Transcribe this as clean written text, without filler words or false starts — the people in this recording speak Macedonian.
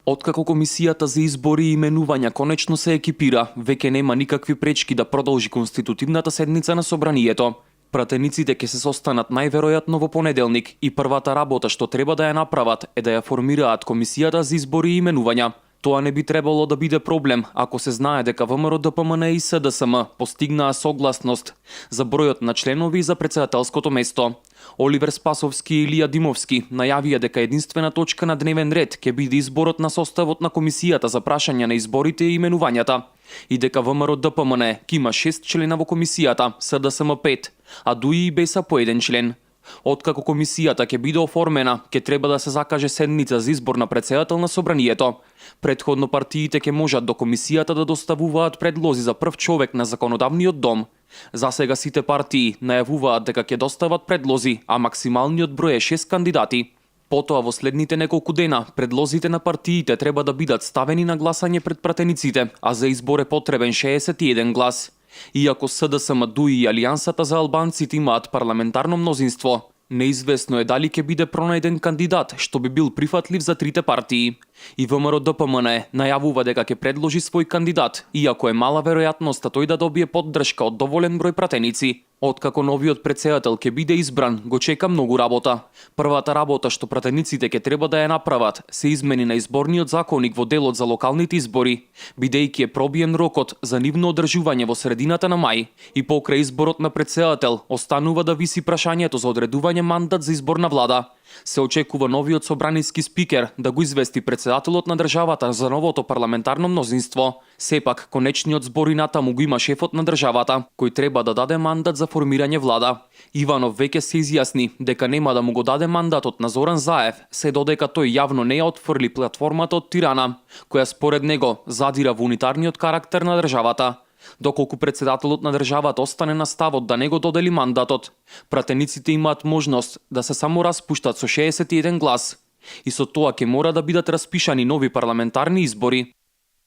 Откако комисијата за избори и именувања конечно се екипира, веќе нема никакви пречки да продолжи конститутивната седница на собранието. Пратениците ќе се состанат најверојатно во понеделник и првата работа што треба да ја направат е да ја формираат комисијата за избори и именувања. Тоа не би требало да биде проблем ако се знае дека ВМРО ДПМН и СДСМ постигнаа согласност за бројот на членови за претседателското место. Оливер Спасовски и Илија Димовски најавија дека единствена точка на дневен ред ќе биде изборот на составот на комисијата за прашање на изборите и именувањата и дека ВМРО ДПМН ќе има 6 члена во комисијата, СДСМ 5, а ДУИ и БЕСА по 1 член. Откако комисијата ќе биде оформена, ќе треба да се закаже седница за избор на претседател на собранието. Претходно партиите ќе можат до комисијата да доставуваат предлози за прв човек на законодавниот дом. За сега сите партии најавуваат дека ќе достават предлози, а максималниот број е 6 кандидати. Потоа во следните неколку дена предлозите на партиите треба да бидат ставени на гласање пред пратениците, а за избор е потребен 61 глас. Иако СДСМ, ДУИ и Алијансата за албанците имаат парламентарно мнозинство, неизвестно е дали ќе биде пронајден кандидат што би бил прифатлив за трите партии. И ВМРО ДПМН најавува дека ќе предложи свој кандидат, иако е мала веројатноста тој да добие поддршка од доволен број пратеници. Откако новиот претседател ќе биде избран, го чека многу работа. Првата работа што пратениците ќе треба да ја направат се измени на изборниот законник во делот за локалните избори, бидејќи е пробиен рокот за нивно одржување во средината на мај и покрај изборот на претседател останува да виси прашањето за одредување мандат за избор на влада. Се очекува новиот собраниски спикер да го извести претседателот на државата за новото парламентарно мнозинство. Сепак, конечниот збор и натаму го има шефот на државата, кој треба да даде мандат за формирање влада. Иванов веќе се изјасни дека нема да му го даде мандатот на Зоран Заев, се додека тој јавно не ја отфрли платформата од Тирана, која според него задира во унитарниот карактер на државата. Доколку претседателот на државата остане на ставот да не го додели мандатот, пратениците имаат можност да се само распуштат со 61 глас и со тоа ќе мора да бидат распишани нови парламентарни избори.